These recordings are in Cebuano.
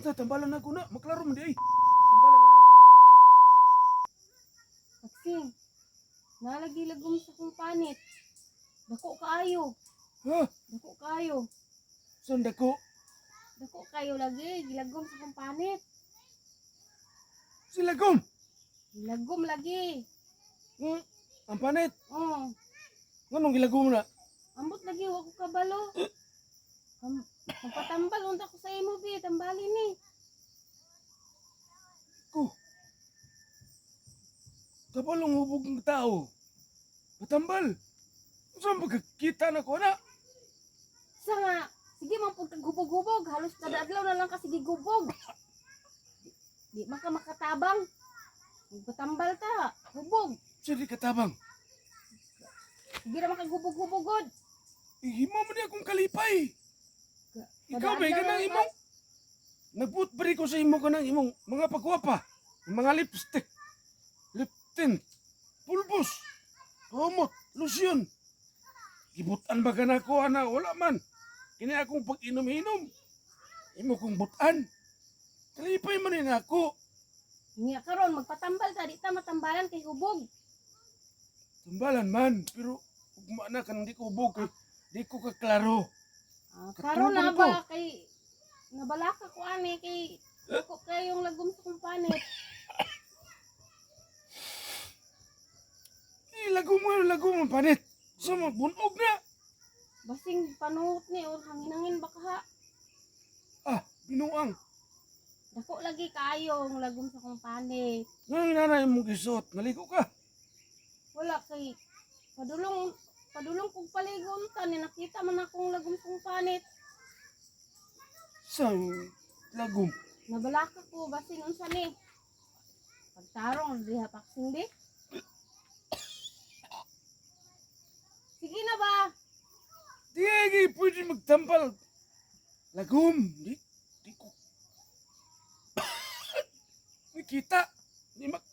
Ata, tambalan na ko na. Maklaro man di ay. Tambalan na ako. Paksing, nalagi lagom sa kong panit. Dako kaayo. Ha? Dako kaayo. Saan dako? Dako kayo lagi. Gilagom sa kong panit. Silagom. Gilagom lagi. Ang panit. Oh, Nganong gilagom na? Ambot lagi wa ko kabalo. Magpatambal unta ko sa imo bi, tambali ni. Ko. Kabalong hubog ng tao. Patambal. Saan pagkakita na ko na? Sa nga, sige man pud kag hubog-hubog, halos kada adlaw na lang ka sige gubog. Di man ka makatabang. Magpatambal ta, hubog. Sige katabang. Sige ra man kag hubog-hubog god. Ihimo mo niya akong kalipay. Ikaw ba, Kada adlaw kanang na lang imong... Nagbuot ba ko sa imo kanang imong mga pagwapa? Mga lipstick, lip tint, pulbos, kumot, lotion. Gibutan ba ka na ko, ana? Wala man. Kini akong pag-inom-inom. Imo kong butan. Kalipay man ni ako. Nya karon magpatambal ta, di ta matambalan kay hubog. Tambalan man, pero ugma na kanang di ko hubog kay di ko kaklaro. Ah, karon na Katulog ko. ba kay nabalaka ko ani kay ako kayong lagom sa kong panit. Eh, lago mo ang panit. Sa mga bunog na. Basing panuot ni or hangin-hangin baka ha. Ah, binuang. Dako lagi kaayo ang lagom sa kong panit. Nga nanay mong gisuot, naligo ka. Wala kay padulong padulong kog paligo unta ni nakita man akong lagom sa kong panit. Sa lagom. Nabalaka ko basin unsa ni. Pagtarong diha paksing di. Sige na ba? Di ay pwede magtampal. Lagom. Di ko. Nakita. Di mak...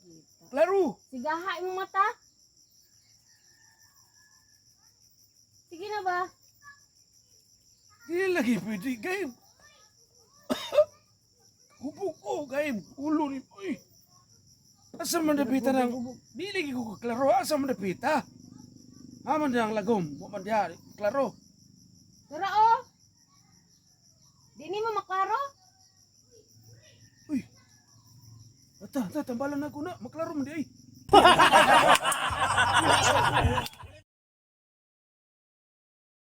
Klaro. Sigaha imong mata. Sige na ba? Di lagi pwede. Gay. Hubog ko. Gay. Ulo ni... Uy. Asa man napita ng... Di lagi ko kaklaro. Asa man napita? Aman diya ang lagom. Wa man diya. Klaro. Tara oh. Di nimo maklaro? Uy. Ata, ata, tambalan na ko na. Maklaro man di ay.